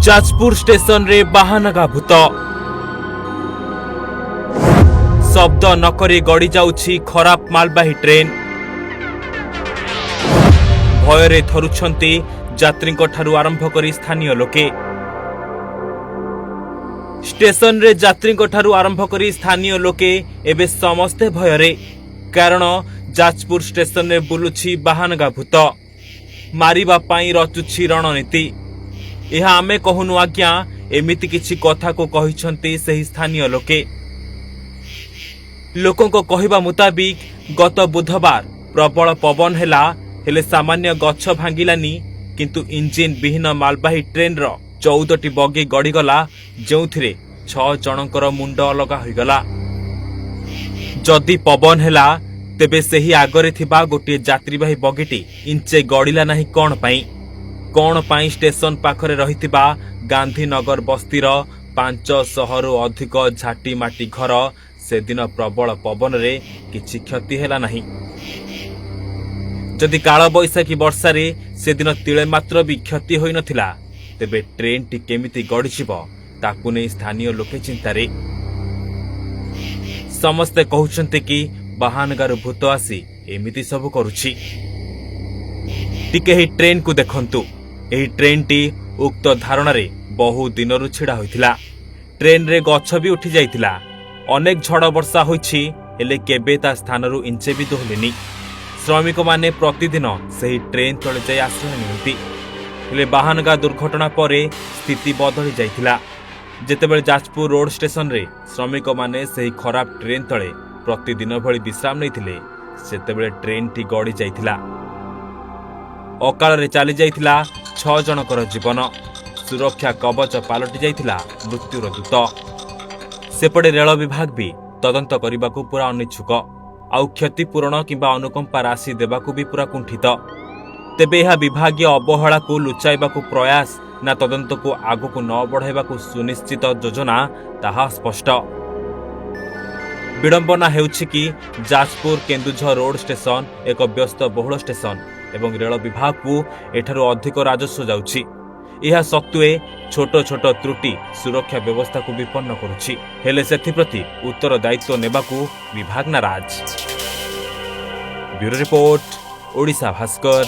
ଯାଜପୁର ଷ୍ଟେସନରେ ବାହାନଗା ଭୂତ। ଶବ୍ଦ ନକରି ଗଡ଼ି ଯାଉଛି ଖରାପ ମାଲବାହୀ ଟ୍ରେନ୍। ଭୟରେ ଥରୁଛନ୍ତି ଯାତ୍ରୀଙ୍କଠାରୁ ଆରମ୍ଭ କରି ସ୍ଥାନୀୟ ଲୋକେ। ଷ୍ଟେସନରେ ଯାତ୍ରୀଙ୍କଠାରୁ ଆରମ୍ଭ କରି ସ୍ଥାନୀୟ ଲୋକେ ଏବେ ସମସ୍ତେ ଭୟରେ, କାରଣ ଯାଜପୁର ଷ୍ଟେସନରେ ବୁଲୁଛି ବାହାନଗା ଭୂତ, ମାରିବା ପାଇଁ ରଚୁଛି ରଣନୀତି। ଏହା ଆମେ କହୁନୁ ଆଜ୍ଞା, ଏମିତି କିଛି କଥାକୁ କହିଛନ୍ତି ସେହି ସ୍ଥାନୀୟ ଲୋକେ। ଲୋକଙ୍କ କହିବା ମୁତାବିକ, ଗତ ବୁଧବାର ପ୍ରବଳ ପବନ ହେଲା, ହେଲେ ସାମାନ୍ୟ ଗଛ ଭାଙ୍ଗିଲାନି, କିନ୍ତୁ ଇଞ୍ଜିନ ବିହୀନ ମାଲବାହୀ ଟ୍ରେନ୍ର 14ଟି ବଗି ଗଡ଼ିଗଲା, ଯେଉଁଥିରେ 6 ଜଣଙ୍କର ମୁଣ୍ଡ ଅଲଗା ହୋଇଗଲା। ଯଦି ପବନ ହେଲା, ତେବେ ସେହି ଆଗରେ ଥିବା ଗୋଟିଏ ଯାତ୍ରୀବାହୀ ବଗିଟି ଇଞ୍ଚେ ଗଡ଼ିଲା ନାହିଁ କ'ଣ ପାଇଁ? କ'ଣ ପାଇଁ ଷ୍ଟେସନ ପାଖରେ ରହିଥିବା ଗାନ୍ଧୀନଗର ବସ୍ତିର 500ରୁ ଅଧିକ ଝାଟିମାଟି ଘର ସେଦିନ ପ୍ରବଳ ପବନରେ କିଛି କ୍ଷତି ହେଲା ନାହିଁ? ଯଦି କାଳବୈଶାଖୀ ବର୍ଷାରେ ସେଦିନ ତିଳେ ମାତ୍ର ବି କ୍ଷତି ହୋଇନଥିଲା, ତେବେ ଟ୍ରେନ୍ଟି କେମିତି ଗଡ଼ିଯିବ, ତାକୁ ନେଇ ସ୍ଥାନୀୟ ଲୋକେ ଚିନ୍ତାରେ। ସମସ୍ତେ କହୁଛନ୍ତି କି ବାହାନଗାରୁ ଭୂତ ଆସି ଏମିତି ସବୁ କରୁଛି। ଟିକେ ଏହି ଟ୍ରେନ୍କୁ ଦେଖନ୍ତୁ। ଏହି ଟ୍ରେନ୍ଟି ଉକ୍ତ ଧାରଣାରେ ବହୁ ଦିନରୁ ଛିଡ଼ା ହୋଇଥିଲା। ଟ୍ରେନ୍ରେ ଗଛ ବି ଉଠି ଯାଇଥିଲା। ଅନେକ ଝଡ଼ ବର୍ଷା ହୋଇଛି, ହେଲେ କେବେ ତା ସ୍ଥାନରୁ ଇଞ୍ଚେ ବି ଦୋହଲିନି। ଶ୍ରମିକମାନେ ପ୍ରତିଦିନ ସେହି ଟ୍ରେନ୍ ତଳେ ଯାଇ ଆଶ୍ରୟ ନିଅନ୍ତି। ହେଲେ ବାହାନଗା ଦୁର୍ଘଟଣା ପରେ ସ୍ଥିତି ବଦଳି ଯାଇଥିଲା, ଯେତେବେଳେ ଯାଜପୁର ରୋଡ ଷ୍ଟେସନରେ ଶ୍ରମିକମାନେ ସେହି ଖରାପ ଟ୍ରେନ୍ ତଳେ ପ୍ରତିଦିନ ଭଳି ବିଶ୍ରାମ ନେଇଥିଲେ, ସେତେବେଳେ ଟ୍ରେନ୍ଟି ଗଡ଼ି ଯାଇଥିଲା। ଅକାଳରେ ଚାଲି ଯାଇଥିଲା 6 ଜଣଙ୍କର ଜୀବନ। ସୁରକ୍ଷା କବଚ ପାଲଟି ଯାଇଥିଲା ମୃତ୍ୟୁର ଦୂତ। ସେପଟେ ରେଳ ବିଭାଗ ବି ତଦନ୍ତ କରିବାକୁ ପୁରା ଅନିଚ୍ଛୁକ, ଆଉ କ୍ଷତିପୂରଣ କିମ୍ବା ଅନୁକମ୍ପା ରାଶି ଦେବାକୁ ବି ପୁରା କୁଣ୍ଠିତ। ତେବେ ଏହା ବିଭାଗୀୟ ଅବହେଳାକୁ ଲୁଚାଇବାକୁ ପ୍ରୟାସ ନା ତଦନ୍ତକୁ ଆଗକୁ ନ ବଢ଼ାଇବାକୁ ସୁନିଶ୍ଚିତ ଯୋଜନା, ତାହା ସ୍ପଷ୍ଟ। ବିଡ଼ମ୍ବନା ହେଉଛି କି ଯାଜପୁର କେନ୍ଦୁଝର ରୋଡ ଷ୍ଟେସନ ଏକ ବ୍ୟସ୍ତ ବହୁଳ ଷ୍ଟେସନ ଏବଂ ରେଳ ବିଭାଗକୁ ଏଠାରୁ ଅଧିକ ରାଜସ୍ୱ ଯାଉଛି। ଏହା ସତ୍ତ୍ୱେ ଛୋଟ ଛୋଟ ତ୍ରୁଟି ସୁରକ୍ଷା ବ୍ୟବସ୍ଥାକୁ ବିପନ୍ନ କରୁଛି। ହେଲେ ସେଥିପ୍ରତି ଉତ୍ତରଦାୟିତ୍ୱ ନେବାକୁ ବିଭାଗ ନାରାଜ। Bureau report, Odisha Bhaskar.